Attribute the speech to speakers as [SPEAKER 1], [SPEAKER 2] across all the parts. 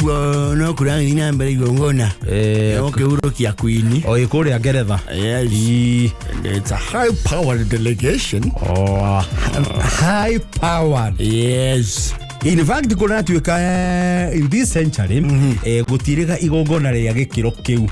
[SPEAKER 1] Ũguo no kũrathiĩ na mbere igongona gũkĩhurũkia Queen.
[SPEAKER 2] O ĩ kũrĩa Ngeretha.
[SPEAKER 1] Yes.
[SPEAKER 2] Ii.
[SPEAKER 1] And it's a high powered delegation.
[SPEAKER 2] Oh, high powered.
[SPEAKER 1] Yes.
[SPEAKER 2] In fact kũratuĩka in this century gũtirĩga igongona rĩa gĩkĩro kĩu.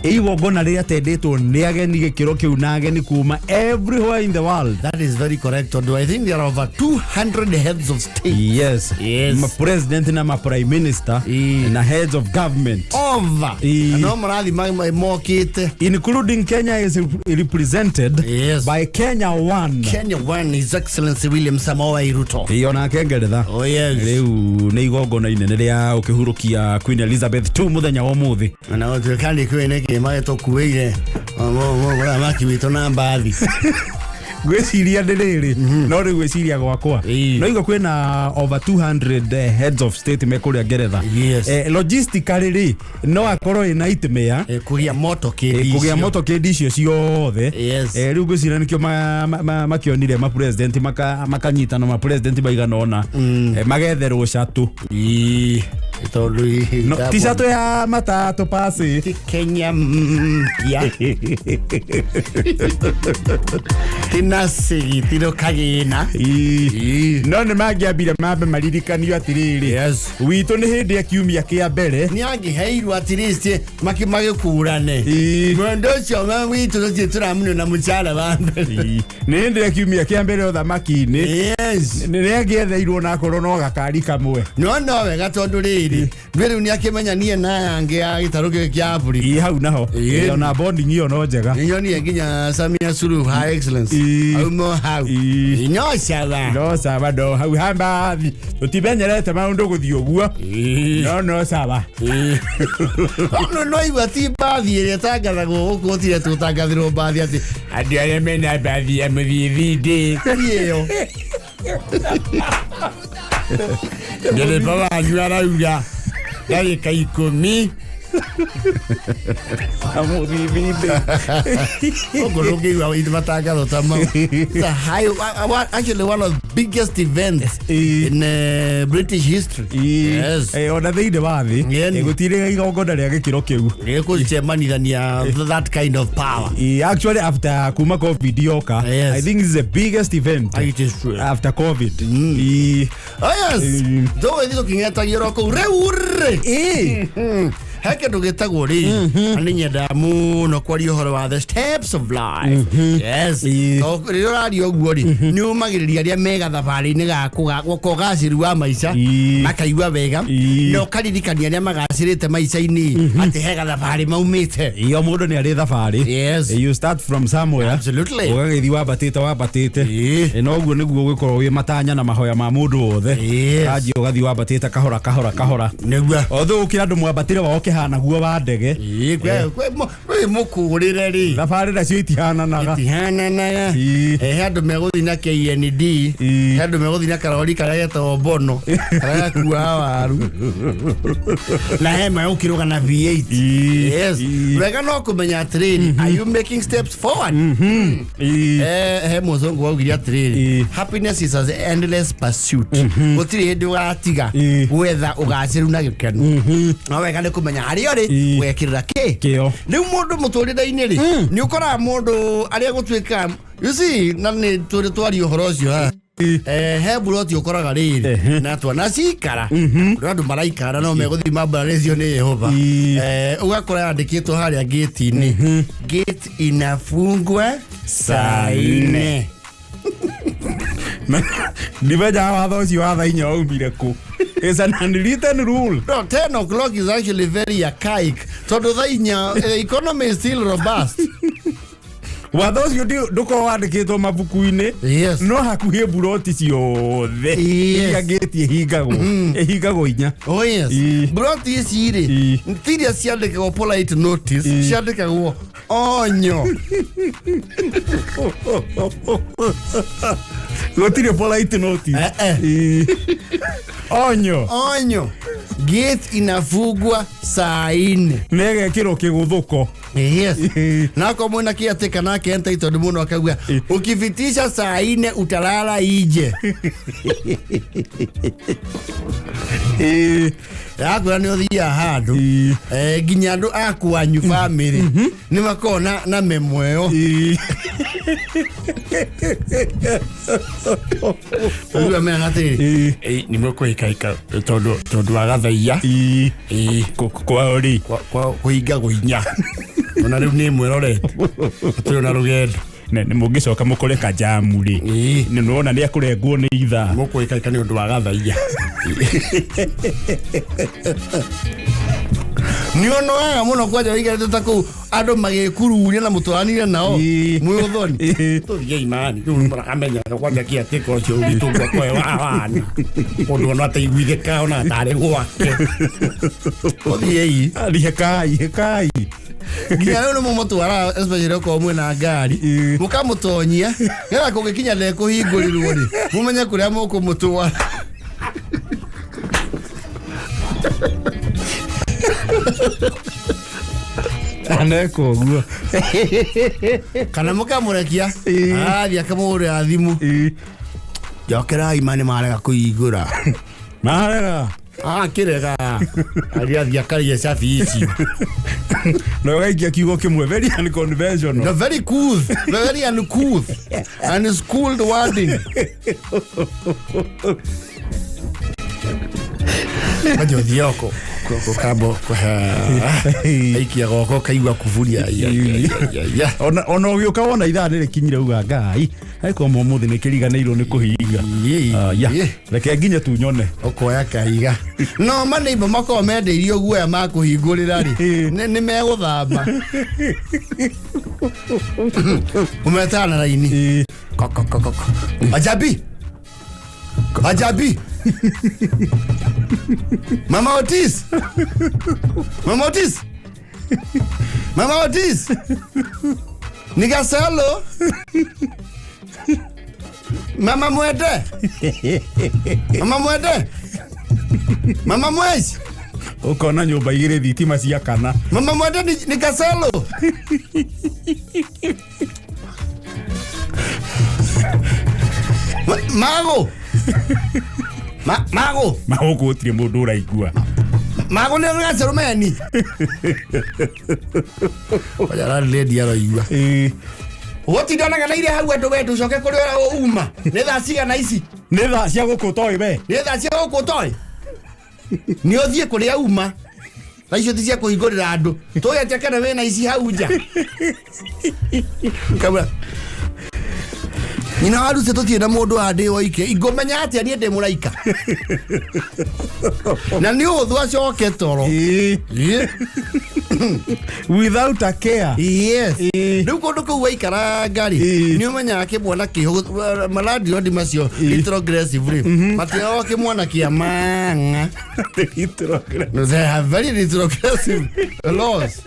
[SPEAKER 2] Igongona rĩrĩa tendetwo nĩ ageni gĩkĩro kĩu na ageni kuma everywhere in the world.
[SPEAKER 1] That is very correct. Although I think there are over 200 heads of state.
[SPEAKER 2] Yes.
[SPEAKER 1] Yes.
[SPEAKER 2] Ma president na ma prime minister
[SPEAKER 1] Ii.
[SPEAKER 2] na heads of government.
[SPEAKER 1] Over.
[SPEAKER 2] Ii.
[SPEAKER 1] No marathi mokite.
[SPEAKER 2] Including Kenya is represented
[SPEAKER 1] Yes.
[SPEAKER 2] by Kenya One.
[SPEAKER 1] Kenya One, His Excellency William Samoei Ruto.
[SPEAKER 2] Ĩyo nake Ngeretha.
[SPEAKER 1] Oh yes.
[SPEAKER 2] Rĩu nĩ igongona inene rĩa ũkĩhurũkia Queen Elizabeth II mũthenya wa ũmũthĩ.
[SPEAKER 1] Na gũtuĩka nĩ kwĩ nĩkĩ magĩtũkuĩire mũthamaki witũ na mbathi.
[SPEAKER 2] Ngwĩciria nĩ rĩrĩ no rĩu gwĩciria gwakwa
[SPEAKER 1] Ĩĩ.
[SPEAKER 2] no igua kwĩna over 200 heads of state me kũrĩa Ngeretha.
[SPEAKER 1] Yes.
[SPEAKER 2] Logistically rĩ no akorwo ĩ nightmare
[SPEAKER 1] Kũgĩa motorcade
[SPEAKER 2] kũgĩa
[SPEAKER 1] icio.
[SPEAKER 2] motorcade icio ciothe.
[SPEAKER 1] Yes.
[SPEAKER 2] Rĩu ngwĩciria nĩkĩo makĩonire ma president makanyitana ma president maigana ũna magetherwo catũ.
[SPEAKER 1] Ĩĩ. Tondũ
[SPEAKER 2] No, ti catũ ya matatũ pasi.
[SPEAKER 1] Ti Kenya mpya. Ti nacigi ti rũkagĩna.
[SPEAKER 2] Ĩĩ. No nĩ mangĩambire mambe maririkanio atĩrĩrĩ
[SPEAKER 1] Yes.
[SPEAKER 2] witũ nĩ hĩndĩ ya kiumia kĩa mbere.
[SPEAKER 1] Nĩ angĩheirwo at least magĩkũrane.
[SPEAKER 2] Ĩĩ.
[SPEAKER 1] Mwendo ũcio witũ tũtirĩ tũramunio na mũcara wa mbere.
[SPEAKER 2] Ĩĩ. Nĩ hĩndĩ ya kiumia kĩa mbere ũthamaki-inĩ
[SPEAKER 1] Yes.
[SPEAKER 2] nĩ angĩetheirwo na akorwo no gakari kamwe.
[SPEAKER 1] No no wega tondũ rĩrĩ ndwĩ rĩu nĩ akĩmenya niĩ na aya angĩ a gĩtarũ gĩkĩ kĩa Africa.
[SPEAKER 2] Ĩĩ hau naho.
[SPEAKER 1] Ĩĩ.
[SPEAKER 2] Ĩĩ, ona bonding ĩyo no njega.
[SPEAKER 1] Nĩnyonire nginya Samia Suluhu Her Excellency
[SPEAKER 2] Ĩĩ.
[SPEAKER 1] auma hau.
[SPEAKER 2] Ĩĩ.
[SPEAKER 1] No sawa.
[SPEAKER 2] No sawa no hau hambathi tũtimenyerete maũndũ gũthiĩ ũguo no no sawa.
[SPEAKER 1] No no igua ti mbathi ĩrĩa ĩtangathagwo gũkũ gũtirĩ tũtangathĩrwo mbathi atĩ andũ arĩa mena mbathi ya mũthithi ndĩ ti ĩyo. Ndereba wanyu arauga ndagĩka 10
[SPEAKER 2] Mũthithi.
[SPEAKER 1] Ũguo ndũngĩigua matangatho ta mau. It's a high, actually one of the biggest events
[SPEAKER 2] Ĩĩ.
[SPEAKER 1] in British history. Yes.
[SPEAKER 2] Ona thĩinĩ wa thĩ
[SPEAKER 1] Ĩni.
[SPEAKER 2] gũtirĩ igongona rĩa gĩkĩro kĩu.
[SPEAKER 1] Gĩkũcemanithania that kind of power.
[SPEAKER 2] Ĩĩ, actually after kuma COVID yoka
[SPEAKER 1] Yes.
[SPEAKER 2] I think this is the biggest event
[SPEAKER 1] It is true.
[SPEAKER 2] after COVID. Ĩĩ.
[SPEAKER 1] Oh yes. Tũgũgĩthiĩ tũkĩng'etagio oro kũu rĩu rĩ.
[SPEAKER 2] Ĩĩ.
[SPEAKER 1] He kĩndũ gĩtagwo rĩ na nĩ nyendaga mũno kwaria ũhoro wa the steps of life. Yes.
[SPEAKER 2] Ĩĩ.
[SPEAKER 1] Tondũ rĩrĩa ũraria ũguo rĩ nĩ ũmagĩrĩria arĩa me gathabarĩ-inĩ ga ũgacĩru wa maica
[SPEAKER 2] Ĩĩ.
[SPEAKER 1] makaigua wega
[SPEAKER 2] Ĩĩ.
[SPEAKER 1] na ũkaririkania arĩa magacĩrĩte maica-inĩ atĩ he gathabarĩ maumĩte.
[SPEAKER 2] Ĩĩ, o mũndũ nĩ arĩ thabarĩ.
[SPEAKER 1] Yes.
[SPEAKER 2] You start from somewhere.
[SPEAKER 1] Absolutely.
[SPEAKER 2] Ũgagĩthiĩ wambatĩte wambatĩte.
[SPEAKER 1] Ĩĩ.
[SPEAKER 2] Ĩĩ, no ũguo nĩguo ũgĩkorwo wĩ matanya na mahoya ma mũndũ wothe.
[SPEAKER 1] Yes.
[SPEAKER 2] Kanjia ũgathiĩ wambatĩte kahora kahora kahora.
[SPEAKER 1] Nĩguo.
[SPEAKER 2] Although ũkĩra andũ mwambatĩre wao ũkĩhana guo wa ndege.
[SPEAKER 1] Ĩĩ, kwĩ mũkũrĩre rĩ
[SPEAKER 2] Thabarĩ nacio itihananaga.
[SPEAKER 1] itihananaga.
[SPEAKER 2] Ĩĩ.
[SPEAKER 1] He andũ megũthiĩ na KND.
[SPEAKER 2] Ĩĩ.
[SPEAKER 1] He andũ megũthiĩ na karori karĩa getagwo Bono karĩa gakuaga waru na he megũkĩrũga na V8.
[SPEAKER 2] Ĩĩ.
[SPEAKER 1] Yes.
[SPEAKER 2] Ĩĩ.
[SPEAKER 1] Wega no kũmenya atĩrĩrĩ, are you making steps forward?
[SPEAKER 2] Ĩĩ.
[SPEAKER 1] He mũthũngũ waugire atĩrĩrĩ,
[SPEAKER 2] Ĩĩ.
[SPEAKER 1] happiness is an endless pursuit. Gũtirĩ hĩndĩ ũgatiga
[SPEAKER 2] Ĩĩ.
[SPEAKER 1] gwetha ũgacĩru na gĩkeno. No wega nĩ kũmenya harĩa ũrĩ wekĩrĩra kĩ
[SPEAKER 2] Kĩo.
[SPEAKER 1] Rĩu mũndũ mũtũrĩre-inĩ rĩ nĩ ũkoraga mũndũ arĩa gũtuĩka you see na nĩ tũrĩ twaria ũhoro ũcio haha. He mburoti ũkoraga rĩrĩ
[SPEAKER 2] Ehe.
[SPEAKER 1] na twana cikara kũrĩ andũ maraikara no megũthiĩ mambarĩcio nĩ Yehova.
[SPEAKER 2] Ĩĩ.
[SPEAKER 1] Ũgakora yandĩkĩtwo harĩa gate-inĩ, gate inafungwa saa ine.
[SPEAKER 2] Ndimenyaga watho ũcio wa thaa inya waumire kũ. It's an unwritten rule.
[SPEAKER 1] No, 10 o'clock is actually very archaic tondũ thaa inya the economy is still robust.
[SPEAKER 2] Watho ũcio ndũkoragwo wandĩkĩtwo mabuku-inĩ.
[SPEAKER 1] Yes.
[SPEAKER 2] No hakuhĩ mburoti ciothe
[SPEAKER 1] Yes.
[SPEAKER 2] iria ngĩti ĩhingagwo ĩhingagwo inya.
[SPEAKER 1] Oh yes.
[SPEAKER 2] Ĩĩ.
[SPEAKER 1] Mburoti ici rĩ
[SPEAKER 2] Ĩĩ.
[SPEAKER 1] ti iria ciandĩkagwo polite notice,
[SPEAKER 2] Ĩĩ.
[SPEAKER 1] ciandĩkagwo onyo.
[SPEAKER 2] Gũtirĩ polite notice.
[SPEAKER 1] Eh, eh.
[SPEAKER 2] Ĩĩ. Onyo.
[SPEAKER 1] Onyo. Gate inafungwa saa ine.
[SPEAKER 2] Nĩ ĩgekĩrwo kĩgũthũko.
[SPEAKER 1] Yes. Nako mwena kĩatĩka nake entitled mũno akauga ukifitisha saa ine utalala ije. Yakwĩra nĩ ũthiaga handũ nginya andũ a kwanyu family nĩ makoragwo na memo ĩyo. Ũguo mena atĩrĩrĩ, nĩ mũkũhĩkahĩka tondũ wa gathaiya.
[SPEAKER 2] Kwao rĩ
[SPEAKER 1] Kũhingagwo inya ona rĩu nĩ mwĩrorete tũrĩ na rũgendo.
[SPEAKER 2] Nĩ mũngĩcoka mũkore kajamu rĩ, nĩ nĩwona nĩ akũrengwo nĩ ithaa.
[SPEAKER 1] Mũkũhĩkahĩka nĩ ũndũ wa gathaiya. Nĩ ũnogaga mũno kwanja wĩikarĩte ta kũu andũ magĩkururia na mũtwaranire nao mwĩ ũthoni. Tũthiei mani rĩu mũramenya kwanja kĩatĩka ũcio ũgĩtũngwa kwe wa wana ũndũ ona ataiguithĩka ona tarĩ gwake. Tũthiei.
[SPEAKER 2] Hekai hekai.
[SPEAKER 1] Nginya rĩu nĩ mũmũtwaraga especially okorwo mwĩna ngari mũkamũtonyia nĩgetha kũngĩkinya ndekũhingũrĩrwo rĩ mũmenye kũrĩa mũkũmũtwara.
[SPEAKER 2] Aneka ũguo.
[SPEAKER 1] Kana mũkamũrekia athiĩ akamũhũrĩra thimũ, njokerai ma nĩ marega kũhingũra.
[SPEAKER 2] Marega.
[SPEAKER 1] Akĩrega arĩa athiĩ akarĩa cabi icio.
[SPEAKER 2] Na ũgaikia kiugo kĩmwe very unconventional.
[SPEAKER 1] The very couth, very uncouth and schooled wording. Kwanja ũthiaga kũkambo aikia goko kaigua kuburia.
[SPEAKER 2] Ona ũgĩũka wona ithaa nĩ rĩkinyire uga ngai akorwo mũmũthĩ nĩ kĩriganĩirwo nĩ kũhinga. Reke nginye tu nyone.
[SPEAKER 1] Ũkoya kahiga. No maneiba makoragwo mendeirio guoya ma kũhingũrĩra rĩ nĩ megũthamba. Ũmetana na raini. Koko. Ajabi. Ajabi. Mama Otis. Mama Otis. Mama Otis. Nigasalo. Mama Mwende. Mama Mwende. Mama Mwezi.
[SPEAKER 2] Ũkona nyũmba igĩrĩ thitima ciakana.
[SPEAKER 1] Mama Mwende ni Gasalo. Mago. Mago.
[SPEAKER 2] Mago gũtirĩ mũndũ ũraigua.
[SPEAKER 1] Mago nĩ Gasalo meni. Oya landlady aroigua. Gũtindanaga na iria hau andũ we ndũcoke kũrĩa ũrĩa uma. Nĩ thaa cigana ici?
[SPEAKER 2] Nĩ thaa cia gũkũ ũtoĩ we.
[SPEAKER 1] Nĩ thaa cia gũkũ ũtoĩ? Nĩ ũthiĩ kũrĩa uma. Na icio ti cia kũhingũrĩra andũ. Tũgetia kana wĩna ici hau nja. Kabura. Nyina wa Lucy tũtirĩ na mũndũ wa ndĩ woike. Ingũmenya atĩa niĩ ndĩ mũraika. Na nĩ ũhũthũ acoke toro.
[SPEAKER 2] Without a care.
[SPEAKER 1] Yes. Rĩu kũndũ kũu waikaranga rĩ nĩ ũmenyaga kĩmwana kĩho malandlord macio retrogressive rĩ matiaga kĩmwana kĩa mang'a. No, they have very retrogressive laws.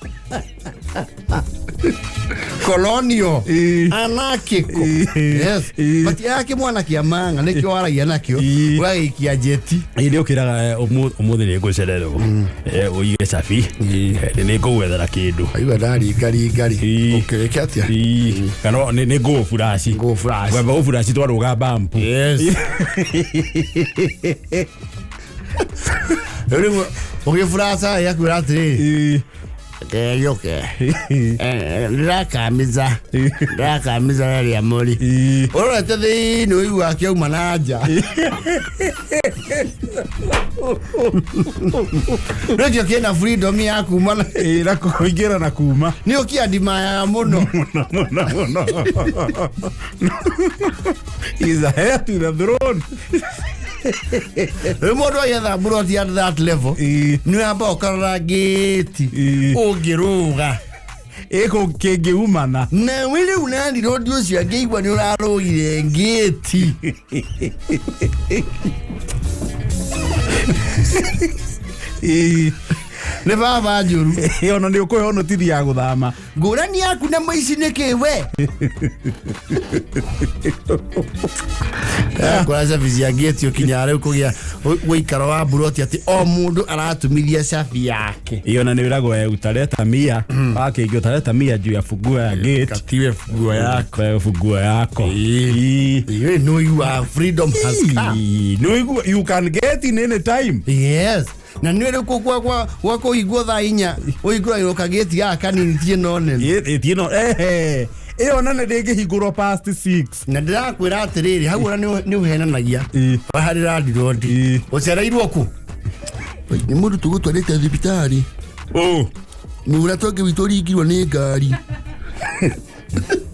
[SPEAKER 1] Colonial. Anarchical. Yes. Matiaga kĩmwana kĩa mang'a nĩkĩo waragia nakĩo ũgagĩikia njeti.
[SPEAKER 2] Nĩ ũkĩraga ũmũthĩ nĩ ngũcererwo ũige cabi nĩ ngũgwethera kĩndũ.
[SPEAKER 1] Aigua ndaringaringa rĩ ũkĩrĩke atĩa?
[SPEAKER 2] Kana nĩ ngũgũburaci.
[SPEAKER 1] Ngũgũburaci.
[SPEAKER 2] Ngwamba gũburaci twarũga bampu.
[SPEAKER 1] Yes. Rĩu ũgĩburaca yakwĩra atĩrĩrĩ Ngeyoke. Ndĩrakamiza. Ndĩrakamiza rĩrĩa mũri. Ũrorete thĩinĩ ũigua akĩauma na nja. Rĩkĩo kĩna freedom ya kuma na
[SPEAKER 2] na kũingĩra na kuma.
[SPEAKER 1] Nĩ ũkĩandimayaga mũno.
[SPEAKER 2] Mũno mũno. Is a heir to the throne.
[SPEAKER 1] Rĩu mũndũ agĩetha mburoti at that level nĩ wamba ũkarora ngĩti ũngĩrũga
[SPEAKER 2] ĩkũ kĩngĩumana.
[SPEAKER 1] Nawe rĩu landlord ũcio angĩigua nĩ ũrarũgire ngĩti. Nĩ baba njũru.
[SPEAKER 2] Ona nĩ ũkũheo notithi ya gũthama.
[SPEAKER 1] Ngũrani yaku na mũici nĩ kĩ we? Kora cabi cia ngĩti ũkinya rĩu kũgĩa ũikaro wa mburoti atĩ o mũndũ aratumithia cabi yake.
[SPEAKER 2] Iyo na nĩ wĩragwo utaleta mia wakĩingĩ utaleta mia juu ya funguo ya gate.
[SPEAKER 1] Katiwe funguo yako.
[SPEAKER 2] Pewe funguo yako. Ii.
[SPEAKER 1] You know you are freedom has come.
[SPEAKER 2] Ii. No, you can get in any time.
[SPEAKER 1] Yes. Na nĩ rĩu gwa kũhingwo thaa 4 ũhingũragĩrwo kagĩti gaka kanini tiĩ no nene.
[SPEAKER 2] Ĩĩ ehe ĩyo nene ndĩngĩhingũrwo past 6.
[SPEAKER 1] Na ndĩrakwĩra atĩrĩrĩ, hau ona nĩ ũhenanagia.
[SPEAKER 2] Ii.
[SPEAKER 1] Harĩ landirondi.
[SPEAKER 2] Ii.
[SPEAKER 1] Ũcereirwo kũ? Nĩ mũndũ tũgũtwarĩte thibitarĩ.
[SPEAKER 2] Oh.
[SPEAKER 1] Mũra tũngĩ witũ ũringirwo nĩ ngari.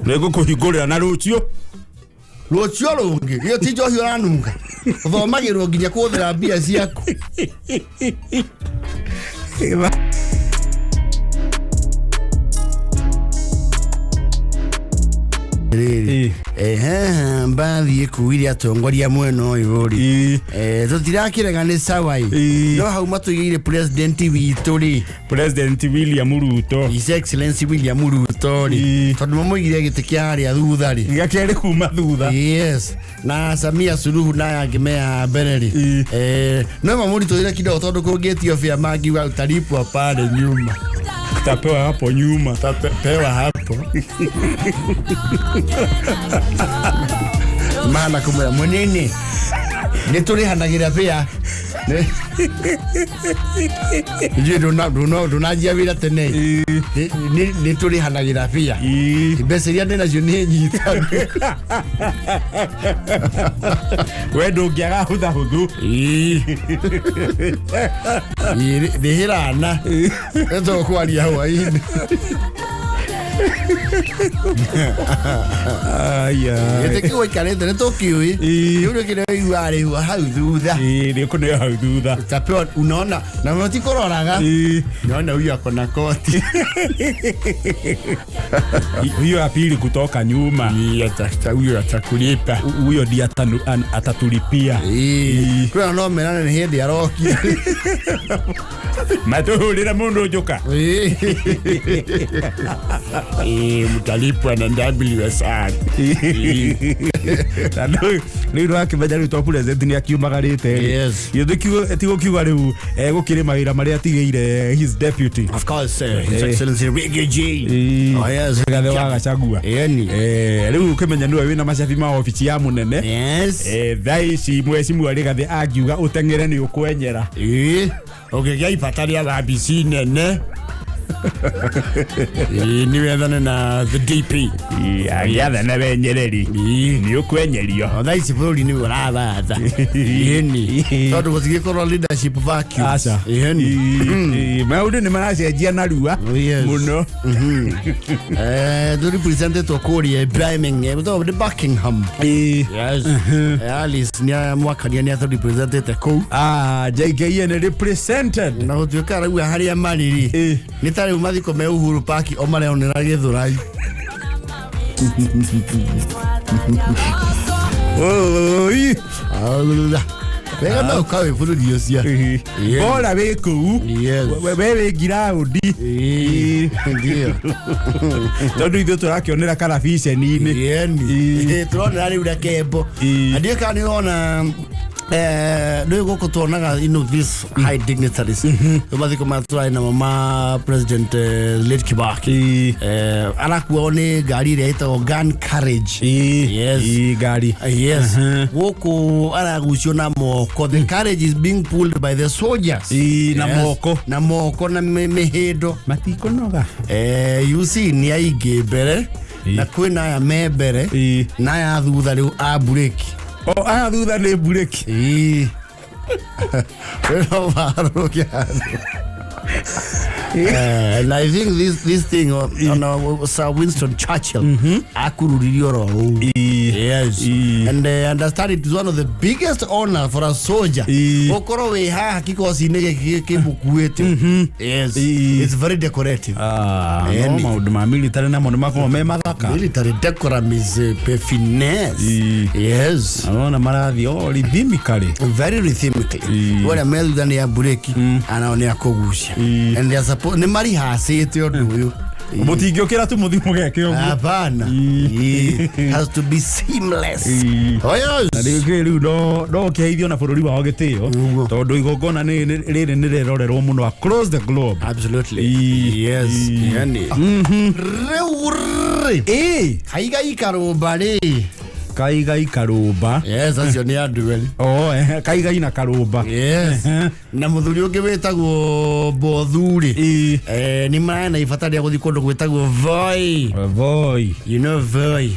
[SPEAKER 2] Nĩngũkũhingũrĩra na rũciũ.
[SPEAKER 1] Rũciũ rũngĩ ĩyo ti njohi ũranunga. Ũthomagĩrwo nginya kũhũthĩra mbia ciaku. Rĩrĩ. Ehe, mbathi ĩkuire atongoria mwena ũyũ rĩ.
[SPEAKER 2] Ii.
[SPEAKER 1] Tũtirakĩrega nĩ sawa ĩ.
[SPEAKER 2] Ii.
[SPEAKER 1] No hau matũigĩire president witũ rĩ.
[SPEAKER 2] President William Ruto.
[SPEAKER 1] His Excellency William Ruto rĩ.
[SPEAKER 2] Ii.
[SPEAKER 1] Tondũ mamũigire gĩtĩ kĩa harĩa thutha rĩ.
[SPEAKER 2] Gĩa kerĩ kuma thutha.
[SPEAKER 1] Yes. Na Samia Suluhu na aya angĩ me haha mbere rĩ.
[SPEAKER 2] Ii.
[SPEAKER 1] No mamũritũhĩre kidogo tondũ kũngĩtio bĩa mangiuga utalipwa pale nyuma.
[SPEAKER 2] Utapewa hapo nyuma.
[SPEAKER 1] Utapewa hapo. Mana kumwĩra mũnini nĩ tũrĩhanagĩra bĩa. Ithuĩ ndũnanjia wĩra tene.
[SPEAKER 2] Ii.
[SPEAKER 1] Nĩ tũrĩhanagĩra bĩa.
[SPEAKER 2] Ii.
[SPEAKER 1] Mbeca iria ndĩ nacio nĩ nyitanu.
[SPEAKER 2] We ndũngĩaga huthahuthu.
[SPEAKER 1] Rĩhĩra na nĩtũkwaria hwainĩ.
[SPEAKER 2] Aya.
[SPEAKER 1] Gĩtĩ kĩu waikarĩte nĩ tũkĩũĩ.
[SPEAKER 2] Ii.
[SPEAKER 1] Kĩu nĩ kĩrĩa ũiguaga rĩhua hau thutha.
[SPEAKER 2] Ii, nĩ ũkũneo hau thutha.
[SPEAKER 1] Utapewa, unaona na matikũroraga.
[SPEAKER 2] Ii.
[SPEAKER 1] Naona huyu ako na koti.
[SPEAKER 2] Huyo ya pili kutoka nyuma.
[SPEAKER 1] Huyo atakulipa.
[SPEAKER 2] Huyo ndiye atatulipia.
[SPEAKER 1] Ii. Kwĩna no merane nĩ hĩndĩ arokire.
[SPEAKER 2] Matũhũrĩra mũndũ njoka.
[SPEAKER 1] Ii, mtalipwa na WSR.
[SPEAKER 2] Na rĩu nĩwakĩmenya rĩu to president nĩ akiumagarĩte.
[SPEAKER 1] Yes.
[SPEAKER 2] Githĩ ti gũkiuga rĩu gũkĩrĩ mawĩra marĩa atigĩire his deputy.
[SPEAKER 1] Of course, His Excellency Riggy G.
[SPEAKER 2] Ii.
[SPEAKER 1] Oh, yes.
[SPEAKER 2] Rigathĩ wa Gachagua.
[SPEAKER 1] Ĩni.
[SPEAKER 2] Rĩu ũkĩmenya nĩwe wĩna macabi ma obici ya mũnene.
[SPEAKER 1] Yes.
[SPEAKER 2] Thaa ici mwecimuwa Rigathĩ angiuga ũteng'ere nĩ ũkwenyera.
[SPEAKER 1] Ii. Ũngĩgĩa ibata rĩa wabici nene. Ii, nĩ wethane na the DP.
[SPEAKER 2] Agĩathana wenyereri nĩ ũkwenyerio.
[SPEAKER 1] O thaa ici bũrũri nĩwe ũrabatha. Ĩni. Tondũ gũtigĩkorwo leadership vacuum.
[SPEAKER 2] Aca.
[SPEAKER 1] Ĩni.
[SPEAKER 2] Maũndũ nĩ maracenjia narua
[SPEAKER 1] Oh, yes.
[SPEAKER 2] mũno.
[SPEAKER 1] Tũ representetwo kũrĩa Birmingham, tondũ nĩ Buckingham.
[SPEAKER 2] Ii.
[SPEAKER 1] Yes. Alice nĩ mwakania nĩ atũ representete kũu.
[SPEAKER 2] Ah, JKN represented.
[SPEAKER 1] Na gũtuĩka rĩu harĩa marĩ rĩ.
[SPEAKER 2] Ii.
[SPEAKER 1] Nĩ ta rĩu mathiko me Uhuru Park o mareonera Gĩthũrai.
[SPEAKER 2] Oi.
[SPEAKER 1] Wega no ũkawe bũrũri ũcio. Yes.
[SPEAKER 2] Bora wĩ kũu.
[SPEAKER 1] Yes.
[SPEAKER 2] We wĩ ngiraũndi.
[SPEAKER 1] Ii, Ndio.
[SPEAKER 2] Tondũ ithuĩ tũrakĩonera karabiceni-inĩ.
[SPEAKER 1] Ĩni. Tũronera rĩu na kembo.
[SPEAKER 2] Ii.
[SPEAKER 1] Na ndiũĩ kana nĩ ũrona rĩu gũkũ tuonaga you know these high dignitaries. Rĩu mathiko maya tũrarĩ namo ma President late Kibaki.
[SPEAKER 2] Ii.
[SPEAKER 1] Arakuao nĩ ngari ĩrĩa ĩtagwo gun carriage.
[SPEAKER 2] Ii.
[SPEAKER 1] Yes.
[SPEAKER 2] Ii, ngari.
[SPEAKER 1] Yes. Gũkũ aragucio na moko. The carriage is being pulled by the soldiers.
[SPEAKER 2] Ii, na
[SPEAKER 1] Yes.
[SPEAKER 2] moko.
[SPEAKER 1] Na moko na mĩhĩndo.
[SPEAKER 2] Matikonoga.
[SPEAKER 1] You see nĩ aingĩ mbere
[SPEAKER 2] Ii.
[SPEAKER 1] na kwĩna aya me mbere
[SPEAKER 2] Ii.
[SPEAKER 1] na aya thutha rĩu a mburĩki.
[SPEAKER 2] O aya thutha nĩ mburĩki.
[SPEAKER 1] Ii. Kwĩna maharũrũke handũ. And I think this thing on Sir Winston Churchill akururirio oro ũũ.
[SPEAKER 2] Ii.
[SPEAKER 1] Yes.
[SPEAKER 2] Ii.
[SPEAKER 1] And understand it is one of the biggest honor for a soldier.
[SPEAKER 2] Ii.
[SPEAKER 1] Ũkorwo wĩ haha kikosi-inĩ gĩkĩ kĩmũkuĩte. Yes.
[SPEAKER 2] Ii.
[SPEAKER 1] It's very decorative.
[SPEAKER 2] Ah, no
[SPEAKER 1] Eni.
[SPEAKER 2] maũndũ ma military namo nĩ makoragwo me mathaka.
[SPEAKER 1] Military decorum is finesse.
[SPEAKER 2] Ii.
[SPEAKER 1] Yes.
[SPEAKER 2] Arona marathiĩ o rhythmically.
[SPEAKER 1] Very rhythmically.
[SPEAKER 2] Ii.
[SPEAKER 1] Wale me thutha nĩ a mburĩki anao nĩ akũgucia. And they are supposed nĩ marihacĩte ũndũ ũyũ.
[SPEAKER 2] Mũtingĩũkĩra tu mũthiĩ mũgeke ũguo.
[SPEAKER 1] Hapana.
[SPEAKER 2] Ii.
[SPEAKER 1] Has to be seamless.
[SPEAKER 2] Ii.
[SPEAKER 1] Oh yes.
[SPEAKER 2] Na rĩu rĩu no ũkĩheithio na bũrũri wao gĩtĩo
[SPEAKER 1] Ũguo.
[SPEAKER 2] tondũ igongona rĩrĩ nĩ rĩrorerwo mũno across the globe.
[SPEAKER 1] Absolutely.
[SPEAKER 2] Ii.
[SPEAKER 1] Yes.
[SPEAKER 2] Ii.
[SPEAKER 1] Yani. Rĩu rĩ.
[SPEAKER 2] Ĩ
[SPEAKER 1] Kaigai karũmba rĩ.
[SPEAKER 2] Kaigai Karũmba.
[SPEAKER 1] Yes, acio nĩ andũ erĩ.
[SPEAKER 2] Oh, Kaigai na Karũmba.
[SPEAKER 1] Yes. Na mũthuri ũngĩ wĩtagwo Bothu rĩ.
[SPEAKER 2] Ĩ.
[SPEAKER 1] Nĩ marĩ na ibata rĩa gũthiĩ kũndũ gwĩtagwo Voi.
[SPEAKER 2] Voi.
[SPEAKER 1] You know Voi.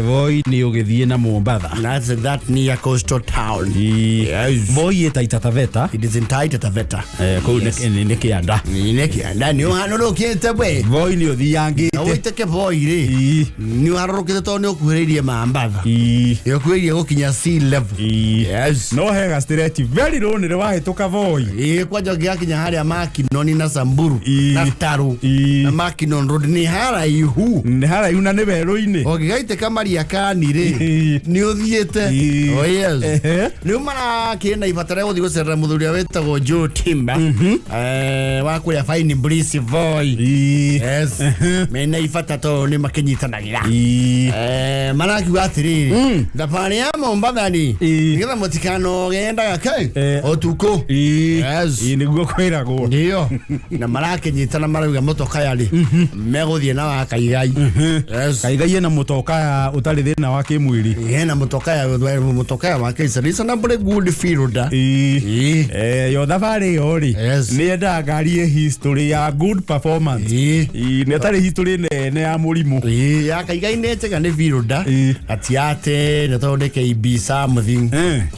[SPEAKER 2] Voi nĩ ũgĩthiĩ na Mombatha.
[SPEAKER 1] That's that near coastal town.
[SPEAKER 2] Ĩ.
[SPEAKER 1] Yes.
[SPEAKER 2] Voi ĩ Taita Taveta.
[SPEAKER 1] It is in Taita Taveta.
[SPEAKER 2] Kũu nĩ kĩanda.
[SPEAKER 1] Nĩ kĩanda nĩ ũhanũrũkĩte we.
[SPEAKER 2] Voi nĩ
[SPEAKER 1] Na
[SPEAKER 2] ũthiangĩte.
[SPEAKER 1] ũitĩke Voi rĩ.
[SPEAKER 2] Ĩ.
[SPEAKER 1] Nĩ ũharũrũkĩte tondũ nĩ ũkuhĩrĩirie Mambatha.
[SPEAKER 2] Ĩ.
[SPEAKER 1] Nĩ ũkuhĩrĩirie gũkinya sea level.
[SPEAKER 2] Ĩ.
[SPEAKER 1] Yes.
[SPEAKER 2] No hega stretch very low nĩ wahĩtũka Voi.
[SPEAKER 1] Ĩ kwanja ũngĩgakinya harĩa Makinoni na Samburu
[SPEAKER 2] Ĩ.
[SPEAKER 1] na Taru
[SPEAKER 2] Ĩ.
[SPEAKER 1] na Makinon Road nĩ haraihu.
[SPEAKER 2] Nĩ haraihu na nĩ werũ-inĩ.
[SPEAKER 1] Ũngĩgaitĩka Mariakani rĩ
[SPEAKER 2] Ĩ.
[SPEAKER 1] nĩ ũthiĩte.
[SPEAKER 2] Ĩ.
[SPEAKER 1] Oh yes.
[SPEAKER 2] Ehe.
[SPEAKER 1] Rĩu marakĩrĩ na ibata rĩa gũthiĩ gũcerera mũthuri ũrĩa wĩtagwo Joe Timba wa kũrĩa Fine Bliss Voi.
[SPEAKER 2] Ĩ.
[SPEAKER 1] Yes. Mena ibata tondũ nĩ makĩnyitanagĩra.
[SPEAKER 2] Ĩ.
[SPEAKER 1] Marakiuga atĩrĩrĩ thabarĩ ya Mombatha rĩ
[SPEAKER 2] Ĩ.
[SPEAKER 1] nĩgetha mũtikanogendaga kĩ ũtukũ.
[SPEAKER 2] Ĩ.
[SPEAKER 1] Yes.
[SPEAKER 2] Ĩ, nĩguo kwĩragwo.
[SPEAKER 1] Ndio na marakĩnyitana marauga mũtokaya rĩ megũthiĩ na wa Kaigai. Yes.
[SPEAKER 2] Kaigai ena mũtoka ũtarĩ thĩna wa kĩmwĩrĩ.
[SPEAKER 1] Ena mũtokaya wake is a reasonably good fielder.
[SPEAKER 2] Ĩ.
[SPEAKER 1] Ĩ.
[SPEAKER 2] Yo thabarĩ ĩyo rĩ
[SPEAKER 1] Yes.
[SPEAKER 2] nĩ yendaga ngari ĩ history ya good performance.
[SPEAKER 1] Ĩ.
[SPEAKER 2] Ĩ, nĩ ĩtarĩ history nene ya mũrimũ.
[SPEAKER 1] Ĩ, ya Kaigai nĩ njega nĩ fielder.
[SPEAKER 2] Ĩ.
[SPEAKER 1] Ati ate nĩ tondũ nĩ KB something.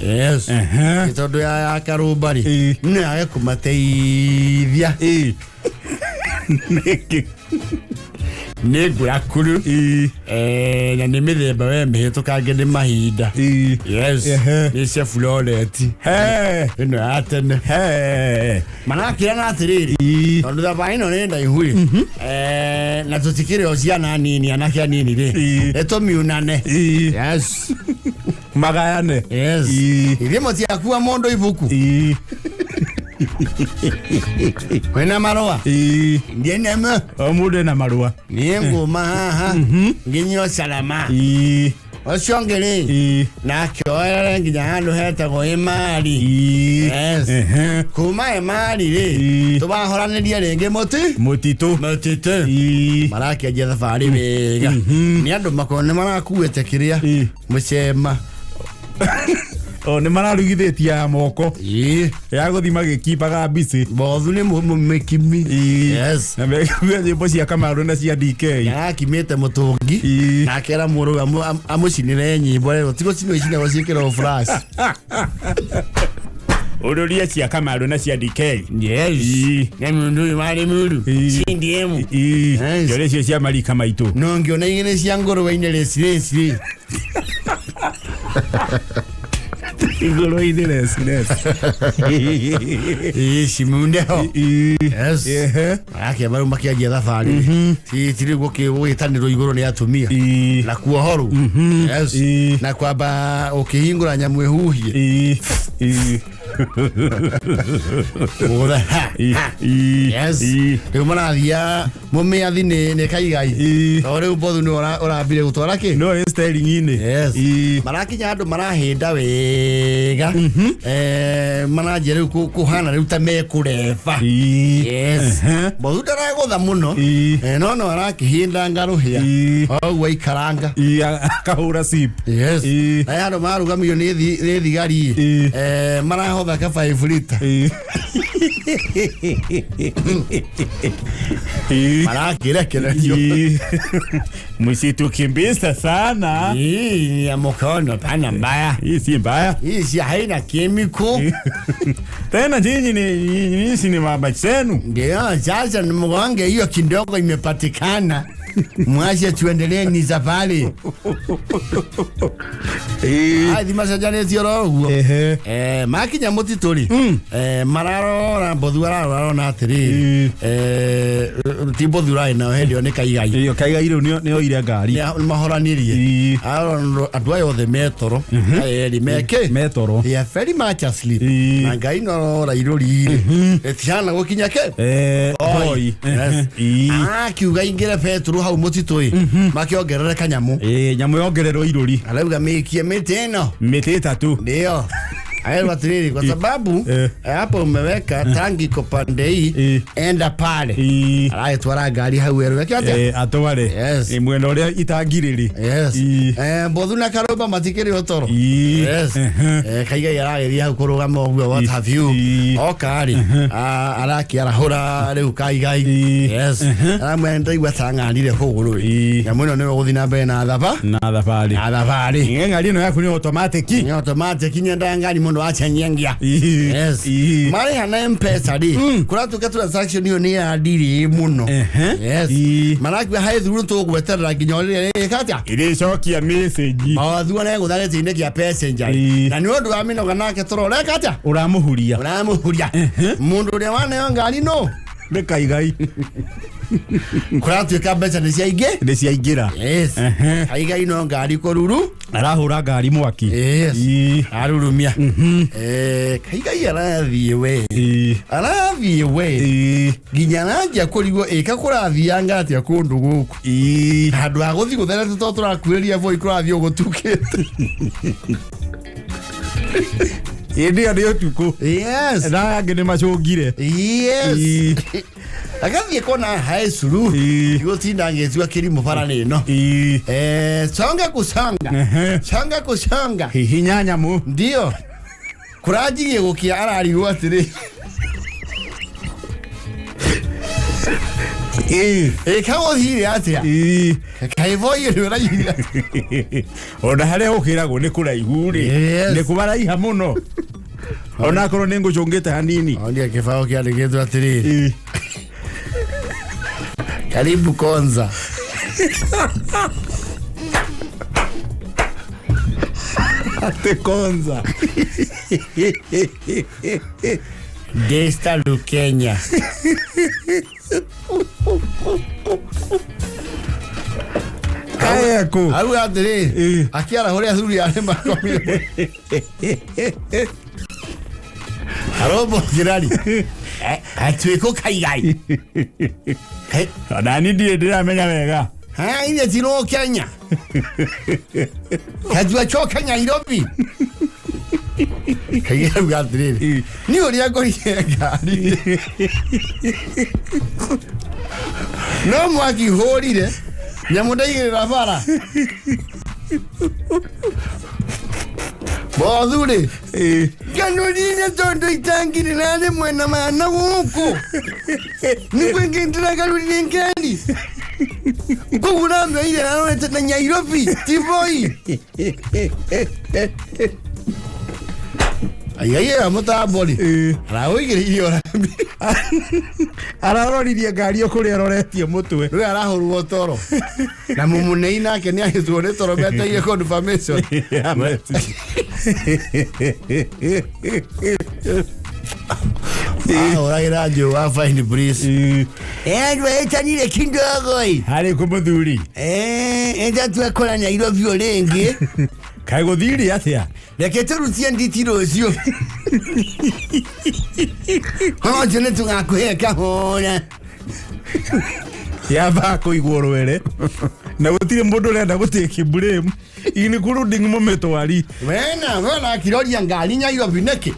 [SPEAKER 1] Yes.
[SPEAKER 2] Ehe.
[SPEAKER 1] Nĩ tondũ ya Karũmba rĩ
[SPEAKER 2] Ĩ.
[SPEAKER 1] nĩ yage kũmateithia.
[SPEAKER 2] Ĩ. Nĩkĩ?
[SPEAKER 1] Nĩ ngũrakuru.
[SPEAKER 2] Ĩ.
[SPEAKER 1] Na nĩ mĩthemba we mĩhĩtũkange nĩ mahinda.
[SPEAKER 2] Ĩ.
[SPEAKER 1] Yes.
[SPEAKER 2] Ehe.
[SPEAKER 1] Nĩ Chevrolet.
[SPEAKER 2] He.
[SPEAKER 1] Ĩno ya tene.
[SPEAKER 2] He.
[SPEAKER 1] Marakĩrana atĩrĩrĩ
[SPEAKER 2] Ĩ.
[SPEAKER 1] tondũ thabarĩ ĩno nĩ ndaihu rĩ na tũtikĩrĩ o ciana nini anake anini rĩ
[SPEAKER 2] Ĩ.
[SPEAKER 1] ĩtũmiunane.
[SPEAKER 2] Ĩ.
[SPEAKER 1] Yes.
[SPEAKER 2] Magayane.
[SPEAKER 1] Yes.
[SPEAKER 2] Ĩ.
[SPEAKER 1] Ithuĩ mũtiakua mũndũ ibuku.
[SPEAKER 2] Ĩ.
[SPEAKER 1] Kwĩna marũa.
[SPEAKER 2] Ĩ.
[SPEAKER 1] Ndieneme.
[SPEAKER 2] O mũndũ ena marũa.
[SPEAKER 1] Niĩ ngũma haha nginyio Salama.
[SPEAKER 2] Ĩ.
[SPEAKER 1] Ũcio ũngĩ rĩ
[SPEAKER 2] Ĩ.
[SPEAKER 1] nake oerere nginya handũ hetagwo Ĩmari.
[SPEAKER 2] Ĩ.
[SPEAKER 1] Yes.
[SPEAKER 2] Ehe.
[SPEAKER 1] Kuma Ĩmari rĩ
[SPEAKER 2] Ĩ.
[SPEAKER 1] tũbahoranĩrie rĩngĩ mũti
[SPEAKER 2] Mũtitũ.
[SPEAKER 1] mũtitũ.
[SPEAKER 2] Ĩ.
[SPEAKER 1] Marakĩanjia thabarĩ wega. Nĩ andũ makorwo nĩ marakuĩte kĩrĩa
[SPEAKER 2] Ĩ.
[SPEAKER 1] mũcema.
[SPEAKER 2] O nĩ mararugithĩtie ya moko.
[SPEAKER 1] Ĩ.
[SPEAKER 2] Ya gũthiĩ magĩkimbaga mbici.
[SPEAKER 1] Bothu nĩ mũmĩkimi.
[SPEAKER 2] Ĩ.
[SPEAKER 1] Yes.
[SPEAKER 2] Na mekua nyĩmbo cia Kamaru na cia DK.
[SPEAKER 1] Arakimĩte mũtũngi.
[SPEAKER 2] Ĩ.
[SPEAKER 1] Na akera mũrũ amũcinĩre nyĩmbo rero tigo cinwo icinagwo ciĩkĩrwo flash.
[SPEAKER 2] Ũrũrie cia Kamaru na cia DK.
[SPEAKER 1] Yes.
[SPEAKER 2] Ĩ.
[SPEAKER 1] Nĩ mũndũ ũyũ warĩ mũru.
[SPEAKER 2] Ĩ.
[SPEAKER 1] CDM.
[SPEAKER 2] Ĩ.
[SPEAKER 1] Yes.
[SPEAKER 2] Njore icio cia marika maitũ.
[SPEAKER 1] No ngĩona igĩrĩ cia ngũrwe-inĩ rĩci rĩci rĩ.
[SPEAKER 2] Igũrũ-inĩ reci reci.
[SPEAKER 1] Ĩ cimundeho.
[SPEAKER 2] Ĩ.
[SPEAKER 1] Yes.
[SPEAKER 2] Ehe.
[SPEAKER 1] Marakĩamba rĩu makĩanjia thabarĩ. Ti rĩu gũgĩtanĩrwo igũrũ nĩ atumia.
[SPEAKER 2] Ĩ.
[SPEAKER 1] Na kuohorwo. Yes.
[SPEAKER 2] Ĩ.
[SPEAKER 1] Na kwamba ũkĩhingũra nyamũ ĩhuhie.
[SPEAKER 2] Ĩ. Ĩ.
[SPEAKER 1] Gũtha ha.
[SPEAKER 2] Ĩ.
[SPEAKER 1] ha.
[SPEAKER 2] Ĩ.
[SPEAKER 1] Yes.
[SPEAKER 2] Ĩ.
[SPEAKER 1] Rĩu marathia mũmĩathi nĩ Kaigai.
[SPEAKER 2] Ĩ.
[SPEAKER 1] Tondũ rĩu Bothu nĩ ũrambire gũtwara kĩ?
[SPEAKER 2] No ĩ steering-inĩ.
[SPEAKER 1] Yes.
[SPEAKER 2] Ĩ.
[SPEAKER 1] Marakinya andũ marahĩnda wega. Maranjia rĩu kũhana rĩu ta mekũreba.
[SPEAKER 2] Ĩ.
[SPEAKER 1] Yes.
[SPEAKER 2] Ehe.
[SPEAKER 1] Bothu ndaragũtha mũno.
[SPEAKER 2] Ĩ.
[SPEAKER 1] No arakĩhĩnda ngarũhĩa.
[SPEAKER 2] Ĩ.
[SPEAKER 1] Ũguo aikaranga.
[SPEAKER 2] Ĩ. Akahũra sip.
[SPEAKER 1] Yes.
[SPEAKER 2] Ĩ.
[SPEAKER 1] Na andũ marũgamio nĩ thigari.
[SPEAKER 2] Ĩ.
[SPEAKER 1] Marahotha ka 5 lita.
[SPEAKER 2] Ĩ. Ĩ.
[SPEAKER 1] Marakĩrekererio.
[SPEAKER 2] Ĩ. Msitukimbiza sana.
[SPEAKER 1] Hii ni ya mkono pana mbaya.
[SPEAKER 2] Hii si mbaya.
[SPEAKER 1] Hii si haina kemiko.
[SPEAKER 2] Tena nyinyi ni nyinyi ni mama zenu.
[SPEAKER 1] Ndio sasa mgonge hiyo kidogo imepatikana. Mwache tuendelee ni safari. Athi macenjanĩtie oro ũguo.
[SPEAKER 2] Ehe.
[SPEAKER 1] Makinya mũtitũ rĩ, mararora mbũthu, ararora arona atĩrĩrĩ, ti mbũthu ũrarĩ nayo hĩndĩ ĩyo, nĩ Kaigai.
[SPEAKER 2] Iyo Kaigai rĩu nĩo oire ngari.
[SPEAKER 1] Nĩ mahoranirie. Arora andũ aya othe metoro, aya erĩ meke
[SPEAKER 2] Metoro.
[SPEAKER 1] They are very much asleep. Na Ngai norora irũri rĩ, rĩtihana gũkinya ke
[SPEAKER 2] Voi.
[SPEAKER 1] Yes.
[SPEAKER 2] Ii.
[SPEAKER 1] Akiuga ingĩre betũrũ hau mũtitũ ĩ, makĩongerere kanyamũ.
[SPEAKER 2] Nyamũ yongererwo irũri.
[SPEAKER 1] Arauga mĩkie mĩtĩ ĩno.
[SPEAKER 2] Mĩtĩ ĩtatũ.
[SPEAKER 1] Ndio aerwo atĩrĩrĩ, kwa sababu hapo umeweka tangi iko pande hii, enda pale. Aragĩtwara ngari hau erwo eke atĩa?
[SPEAKER 2] Atware.
[SPEAKER 1] Yes.
[SPEAKER 2] Mwena ũrĩa itangi rĩrĩ.
[SPEAKER 1] Yes. Mbothu na Karũmba matikĩrĩ ũtoro. Yes. Kaigai aragĩthiĩ hau kũrũgama ũguo, what have you. Oka rĩ, arakĩarahũra rĩu Kaigai. Yes, aramwĩra ndaigua ta ng'arire kũgũrũ ĩ. Nyamũ ĩno nĩwe gũthiĩ na mbere na thaba
[SPEAKER 2] Na thabarĩ.
[SPEAKER 1] Na thabarĩ.
[SPEAKER 2] Ngari ĩno yaku nĩ automatic.
[SPEAKER 1] Nĩ automatic, nyendaga ngari mũndũ wachenjengia. Yes. Marĩha na Mpesa rĩ, kũratuĩka transaction ĩyo nĩ ya ndirĩ mũno. Yes. Marakua haĩ thuru tũgweterera nginya rĩrĩa rĩka atĩa.
[SPEAKER 2] Ĩrĩcokia message.
[SPEAKER 1] Mawathua negũtha gĩtĩ-inĩ kĩa passenger. Na nĩ ũndũ wa mĩnoga nake toro ũreka atĩa?
[SPEAKER 2] Ũramũhuria.
[SPEAKER 1] Ũramũhuria mũndũ ũrĩa waneo ngari no
[SPEAKER 2] Nĩ Kaigai.
[SPEAKER 1] Kũratuĩka mbeca nĩ ciaingĩ.
[SPEAKER 2] Nĩ ciaingĩra.
[SPEAKER 1] Yes. Kaigai no ngari kũruru.
[SPEAKER 2] Arahũra ngari mwaki.
[SPEAKER 1] Yes. Arurumia. Kaigai arathiĩ we, arathiĩ we, nginya aranjia kũrigwo ĩka kũrathianga atĩa kũndũ gũkũ. Handũ ha gũthiĩ gũtherete to tũrakuĩrĩria Voi, kũrathiĩ ũgũtukĩte.
[SPEAKER 2] Hĩndĩ ĩyo nĩ ũtukũ. Na angĩ nĩ macũngire.
[SPEAKER 1] Yes. Agathiĩ kona hae suru igũtinda ngĩtua kĩrimũ bara nĩ ĩno. Songa kusonga. Songa kusonga.
[SPEAKER 2] Hihinya nyamũ.
[SPEAKER 1] Ndio kũranjirie gũkia, ararigwo atĩrĩ, ĩka gũthire atĩa? Kaĩ Voi nĩ ũraigire?
[SPEAKER 2] Ona harĩa ũkĩragwo nĩ kũraihu rĩ, nĩ kũbaraiha mũno onakorwo nĩ ngũcũngĩte hanini.
[SPEAKER 1] Ondia kĩbaũ kĩandĩkĩtwo atĩrĩrĩ, "Karibu Konza."
[SPEAKER 2] Atĩ Konza?
[SPEAKER 1] Desta Lukenya.
[SPEAKER 2] Kaeku.
[SPEAKER 1] Auga atĩrĩ, akĩarahũrĩa athuri arĩ makomire arombo kirari atuĩkũ Kaigai.
[SPEAKER 2] Nani ndirĩ ndĩramenya wega.
[SPEAKER 1] Ile tiro Kenya katua choka Nairobi. Kaigai auga atĩrĩrĩ, ni ũrĩa ngorire ngari no mwaki hũrire nyamũ ndaigĩrĩra bara bothu rĩ, nganũrire tondũ itangiri narĩ mwena mana gũkũ nĩguo ngĩndĩragarũrire ngari koguo ramĩoire arorete na Nairobi ti Voi. Aigai mũtambo rĩ, araũigĩrĩire ũrambi.
[SPEAKER 2] Araroririe ngari o kũrĩa aroretie mũtwe.
[SPEAKER 1] Rĩu arahũrwo toro na mũmũnei nake nĩ ahĩtwo nĩ toro meteire confirmation. Ahũragĩra njũ wa fine breeze. Andũ etanire kidogo ĩ.
[SPEAKER 2] Harĩ kũ mũthuri?
[SPEAKER 1] Enda twekora Nairobi o rĩngĩ.
[SPEAKER 2] Kaĩ gũthire atĩa?
[SPEAKER 1] Reke tũrutie nditi rũciũ hojo nĩ tũgakũhe kahũra.
[SPEAKER 2] Yamba kũigwo rwere na gũtirĩ mũndũ ũrenda gũtĩki blame including mũmĩtwari.
[SPEAKER 1] Wena wena akiroria ngari Nairobi nĩkĩ?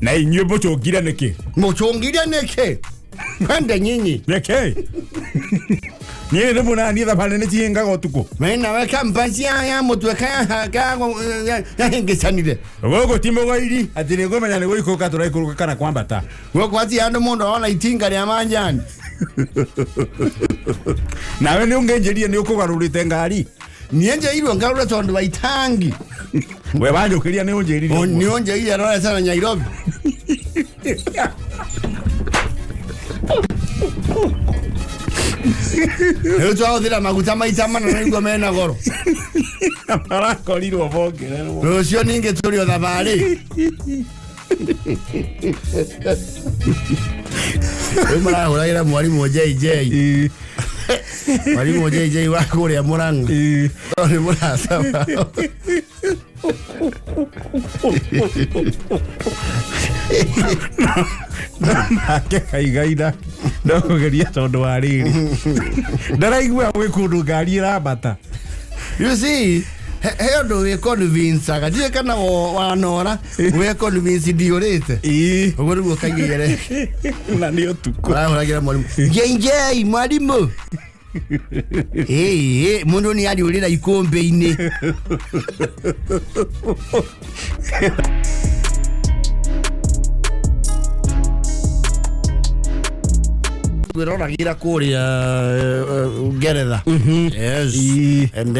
[SPEAKER 2] Na inyuĩ mũcũngire nĩkĩ?
[SPEAKER 1] Mũcũngire nĩkĩ? Kwende nyinyi.
[SPEAKER 2] Nĩkĩ niĩ nĩ mũnani thabarĩ nĩ cihingaga ũtukũ.
[SPEAKER 1] Wena we kampasi ya mũtwe yahĩngĩcanire.
[SPEAKER 2] Gũkũ ti mũgũiri atĩ nĩ ngũmenya nĩ gũikũrũka tũraikũrũka kana kwambata.
[SPEAKER 1] Gũkũ ati andũ mũndũ arona itinga rĩa manjani.
[SPEAKER 2] Nawe nĩ ũngĩnjĩrire nĩ ũkũgarũrĩte ngari.
[SPEAKER 1] Niĩ njĩirwo ngarũre tondũ wa itangi.
[SPEAKER 2] We wanjũkĩria nĩ ũnjĩrire.
[SPEAKER 1] Nĩ ũnjĩrire arorete na Nairobi. Rĩu twahũthĩra maguta maita mana na nĩguo mena goro.
[SPEAKER 2] Marakorirwo mongererwo.
[SPEAKER 1] Rũciũ ningĩ tũrĩ o thabarĩ. Rĩu marahũragĩra mwarimũ JJ. Mwarimũ JJ wa kũrĩa Mũrang'a. Tondũ nĩ mũrata wao.
[SPEAKER 2] Nake kaigaina no kũgeria tondũ wa rĩrĩ ndaraigua gwĩ kũndũ ngari ĩrambata.
[SPEAKER 1] You see, he ũndũ wĩ convince-aga. Ndiũĩ kana wanora wĩ convince ndiũrĩte. Ũguo nĩguo kaigĩre.
[SPEAKER 2] Na nĩ ũtukũ.
[SPEAKER 1] Marahũragĩra mwarimũ. JJ mwarimũ. Ĩĩ, mũndũ nĩ ariũrĩra ikũmbĩ-inĩ. Kwĩroragĩra kũrĩa Ngeretha. Yes. And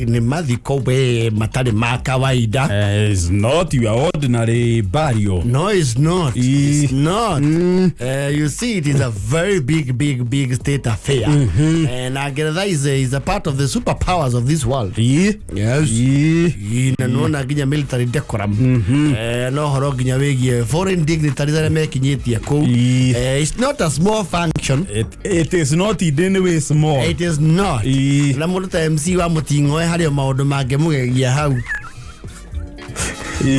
[SPEAKER 1] nĩ mathiko we matarĩ ma kawaida.
[SPEAKER 2] It's not your ordinary burial.
[SPEAKER 1] No, it's not. It's not. You see, it is a very big, big, big state affair. And Ngeretha is a part of the superpowers of this world. Yes. Na nona nginya military decorum. No horo nginya wĩgiĩ foreign dignitaries arĩa mekinyĩtie kũu. It's not a small function.
[SPEAKER 2] It is not in any way small.
[SPEAKER 1] It is not. Na mũndũ ta MC wa mũting'oe harĩ o maũndũ mangĩmũgegia hau.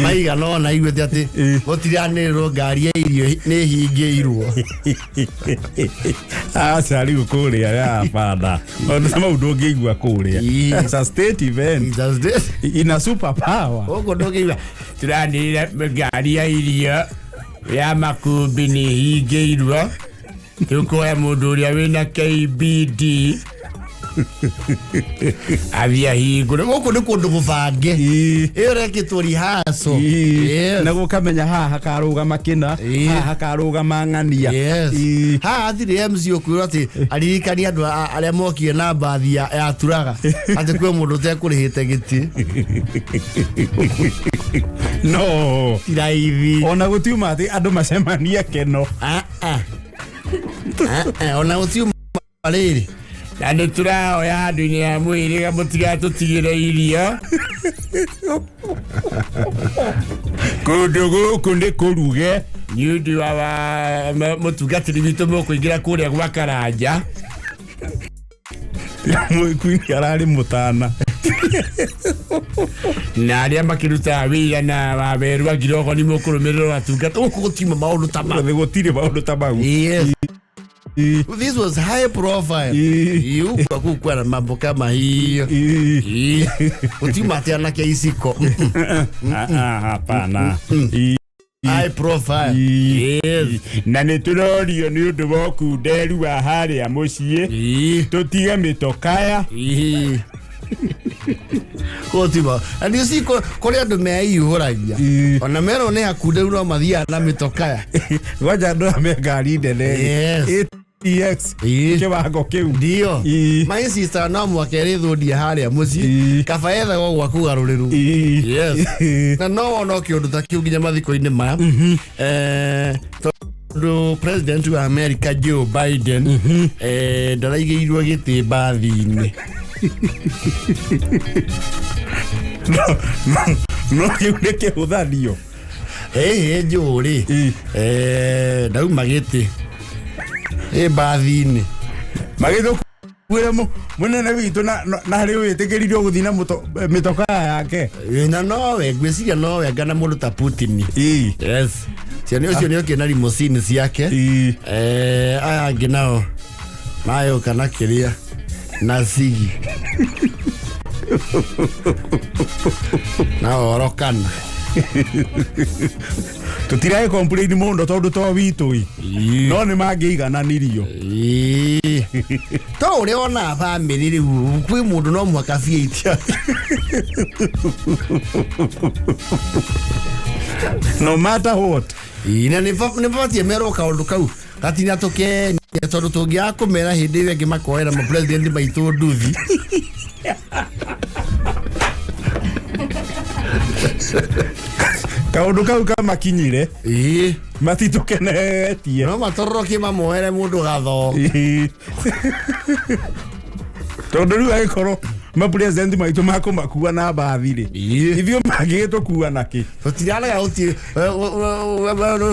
[SPEAKER 1] Maigana ona iguĩte atĩ gũtiranĩrĩrwo ngari ya irio nĩ hingĩirwo.
[SPEAKER 2] Aca rĩu kũrĩa ya banda maũndũ ta mau ndũngĩigua kũrĩa. It's a state event.
[SPEAKER 1] It's a state.
[SPEAKER 2] In a super power.
[SPEAKER 1] Gũkũ ndũngĩigua tũranĩrĩra ngari ya irio ya makumbi nĩ hingĩirwo. Tũkuoya mũndũ ũrĩa wĩna KBD athiĩ ahingũre. Gũkũ nĩ kũndũ gũbange. Ĩyo ĩrekĩtwo rehearsal. Yes.
[SPEAKER 2] Na gũkamenya haha hakarũgama kĩna, haha hakarũgama ng'ania.
[SPEAKER 1] Yes. Haha hatirĩ MC ũkwĩrwo atĩ aririkanie andũ arĩa mokire na mbathi ya turaga atĩ kwĩ mũndũ ũtekũrĩhĩte gĩtĩ.
[SPEAKER 2] No.
[SPEAKER 1] Ti raithi.
[SPEAKER 2] Ona gũtiuma atĩ andũ macemanie keno.
[SPEAKER 1] Ona gũtiuma rĩrĩ. Na nĩ tũrahoya handũ-inĩ ha mũhĩrĩga mũtigatũtigĩre irio.
[SPEAKER 2] Kũndũ gũkũ nĩ kũruge.
[SPEAKER 1] Nĩ ũndũ wa mũtungatĩri witũ mũkũingĩra kũrĩa gwa Karanja.
[SPEAKER 2] Mũikuini ararĩ mũtana.
[SPEAKER 1] Na arĩa makĩrutaga wĩra na wawerũ a Ngirogo nĩ mũkũrũmĩrĩrwo atungata. Gũkũ gũtiuma maũndũ ta mau.
[SPEAKER 2] Gũtirĩ maũndũ ta mau.
[SPEAKER 1] Yes. This was high profile. Huku hakukuwa na mambo kama hiyo. Utiuma ati anake isiko.
[SPEAKER 2] Hapana.
[SPEAKER 1] High profile. Yes.
[SPEAKER 2] Na nĩ tũrorio nĩ ũndũ wa ũkunderu wa harĩa mũciĩ. Tũtige mĩtokaya.
[SPEAKER 1] Gũtiuma. And you see, kũrĩ andũ meiyũragia. Ona merwo nĩ hakunderu no mathiaga na mĩtokaya.
[SPEAKER 2] Ngoja andũ aya me ngari nene.
[SPEAKER 1] Yes.
[SPEAKER 2] ATX. Kĩwango kĩu.
[SPEAKER 1] Ndio. My sister no mwaka ĩrĩthũndia harĩa mũciĩ. Kaba ethagwo gwa kũgarũrĩrwo. Yes. Na no wona kĩũndũ ta kĩu nginya mathiko-inĩ maya. Tondũ president wa America Joe Biden ndaraigĩirwo gĩtĩ mbathi-inĩ.
[SPEAKER 2] No kĩu nĩ kĩhũthanio.
[SPEAKER 1] Joe rĩ. Ndauma gĩtĩ. Mbathi-inĩ.
[SPEAKER 2] Magĩthũkuĩre mũnene witũ na harĩ wĩtĩkĩririo gũthiĩ na mĩtokaa yake.
[SPEAKER 1] Na nowe ngwĩciria nowe anga na mũndũ ta Putin. Yes. Ciana ũcio nĩ okire na limousine ciake. Aya angĩ nao mayũka na kĩrĩa na cigi. Na orokana.
[SPEAKER 2] Tũtiraĩ complain mũno tondũ to witũ ĩ. No nĩ mangĩigananirio.
[SPEAKER 1] To ũrĩa wonaga bamĩrĩ rĩu kwĩ mũndũ no mũhaka biĩtia.
[SPEAKER 2] No matter what.
[SPEAKER 1] Na nĩ batiĩ merwo kaũndũ kau gatina tũkenia tondũ tũngĩaga kũmera hĩndĩ ĩyo ĩngĩ makoera ma president maitũ nduthi.
[SPEAKER 2] Kaũndũ kau kamakinyire. Matitũkenetie.
[SPEAKER 1] No matororokie mamuoere mũndũ gatho.
[SPEAKER 2] Ĩĩ. Tondũ rĩu agĩkorwo mapresident maitũ makũmakua na mbathi rĩ,
[SPEAKER 1] Ĩĩ.
[SPEAKER 2] ithuĩ mangĩgĩtũkua nakĩ?
[SPEAKER 1] Tũtirarega gũtirĩ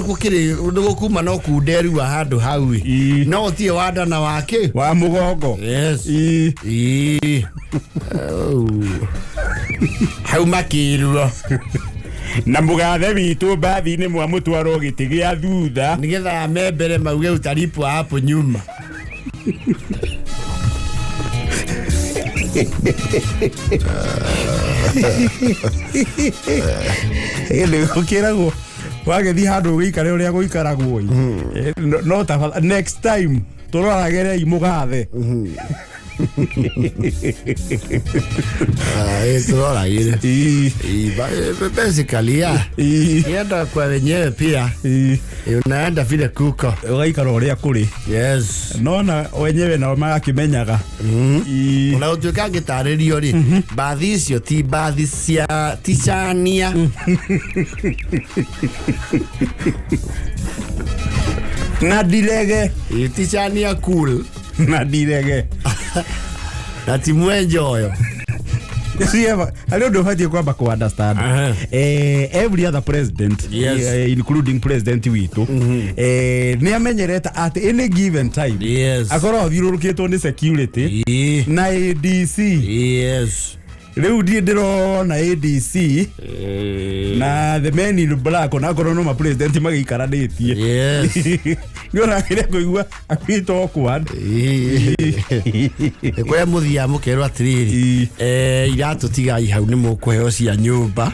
[SPEAKER 1] gũkĩrĩ nĩgũkuma no kunderua handũ hau ĩ.
[SPEAKER 2] Ĩĩ.
[SPEAKER 1] No gũtirĩ wandana wake.
[SPEAKER 2] Wa mũgongo.
[SPEAKER 1] Yes.
[SPEAKER 2] Ĩĩ.
[SPEAKER 1] Ĩĩ. Oh. Hau makĩrwo.
[SPEAKER 2] Na mũgathe witũ mbathi-inĩ mwamũtwarwo gĩtĩ gĩa thutha.
[SPEAKER 1] Nĩgetha me mbere mauge utalipwa hapo nyuma.
[SPEAKER 2] Ĩndĩ gũkĩragwo wagĩthiĩ handũ ũgĩikare ũrĩa gũikaragwo ĩ. No next time tũroragerei mũgathe.
[SPEAKER 1] Tũroragĩre.
[SPEAKER 2] Ĩĩ.
[SPEAKER 1] Basically, yeah.
[SPEAKER 2] Ĩĩ.
[SPEAKER 1] Yenda kwa wenyewe pia.
[SPEAKER 2] Ĩĩ.
[SPEAKER 1] Unaenda vile kuko.
[SPEAKER 2] Ũgaikara ũrĩa kũrĩ.
[SPEAKER 1] Yes.
[SPEAKER 2] Nona wenyewe nao magakĩmenyaga. Ĩĩ.
[SPEAKER 1] Ona gũtuĩka ngĩtarĩrio rĩ, mbathi icio ti mbathi cia ti cania.
[SPEAKER 2] Na ndirege.
[SPEAKER 1] Ĩ, ti cania cool.
[SPEAKER 2] Na ndirege.
[SPEAKER 1] Na ti mwenjoyo.
[SPEAKER 2] Sieva, harĩ ũndũ ũbatiĩ kwamba kũ understand.
[SPEAKER 1] Aha.
[SPEAKER 2] Every other president,
[SPEAKER 1] Yes.
[SPEAKER 2] including president witũ, nĩ amenyerete atĩ any given time
[SPEAKER 1] Yes.
[SPEAKER 2] akorwo athiũrũrũkĩtwo nĩ security
[SPEAKER 1] Ĩ.
[SPEAKER 2] na ADC.
[SPEAKER 1] Yes.
[SPEAKER 2] Rĩu ndiĩ ndĩrona ADC na the men in black onakorwo no ma president magĩikaranĩtie.
[SPEAKER 1] Yes.
[SPEAKER 2] Nĩ ũrakĩrĩa kũigua a bit awkward.
[SPEAKER 1] Nĩ kũrĩa mũthiaga mũkerwo atĩrĩrĩ,
[SPEAKER 2] Ĩ.
[SPEAKER 1] Iratũ tigai hau nĩ mũkũheo cia nyũmba.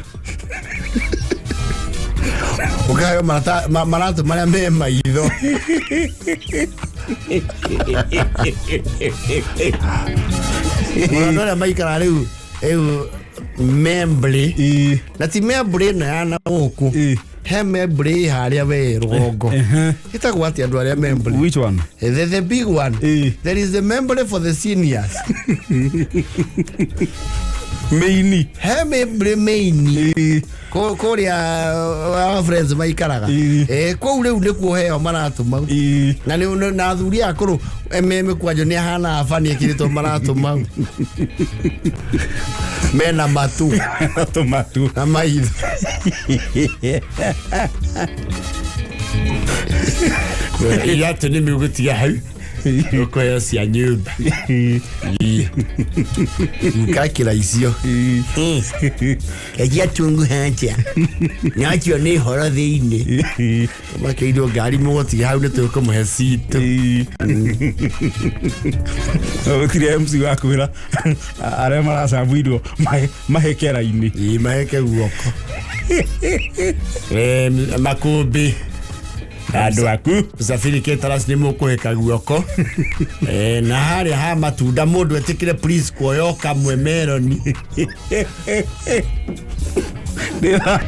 [SPEAKER 1] Ũkaheo maratũ marĩa me maitho. Mũndũ arĩa maikara rĩu rĩu membly.
[SPEAKER 2] Ĩ.
[SPEAKER 1] Na ti membly ĩno ya na gũkũ.
[SPEAKER 2] Ĩ.
[SPEAKER 1] He membly ĩ harĩa we rũgongo. Ĩtagwo atĩa andũ arĩa membly?
[SPEAKER 2] Which one?
[SPEAKER 1] The big one.
[SPEAKER 2] Ĩ.
[SPEAKER 1] There is the memory for the seniors.
[SPEAKER 2] Meini.
[SPEAKER 1] He memory meini.
[SPEAKER 2] Ĩ.
[SPEAKER 1] Kũrĩa our friends maikaraga.
[SPEAKER 2] Ĩ.
[SPEAKER 1] Kũu rĩu nĩkuo heo maratũ mau.
[SPEAKER 2] Ĩ.
[SPEAKER 1] Na nĩ na athuri akũrũ meme kwanjo nĩ ahana bani ekĩrĩtwo maratũ mau. Mena matu
[SPEAKER 2] Tũmatu.
[SPEAKER 1] na maitho. Iratũ nĩ mĩgũtiga hau. Ũkũheo cia nyũmba. Ngakĩra icio. Kagia tungu hatia. Nacio nĩ horo thĩinĩ. Makĩirwo ngari mũgũtiga hau nĩ tũkũmũhe citũ.
[SPEAKER 2] Gũtirĩ MC wa kwĩra arĩa maracabu irio mahĩkera-inĩ.
[SPEAKER 1] Ĩ, maheke guoko. Makũmbĩ.
[SPEAKER 2] Andũ aku.
[SPEAKER 1] Msafiri Caterers nĩ mũkũhĩka guoko. Na harĩa ha matunda mũndũ etĩkĩre please kuoya o kamwe meroni.
[SPEAKER 2] Ndĩra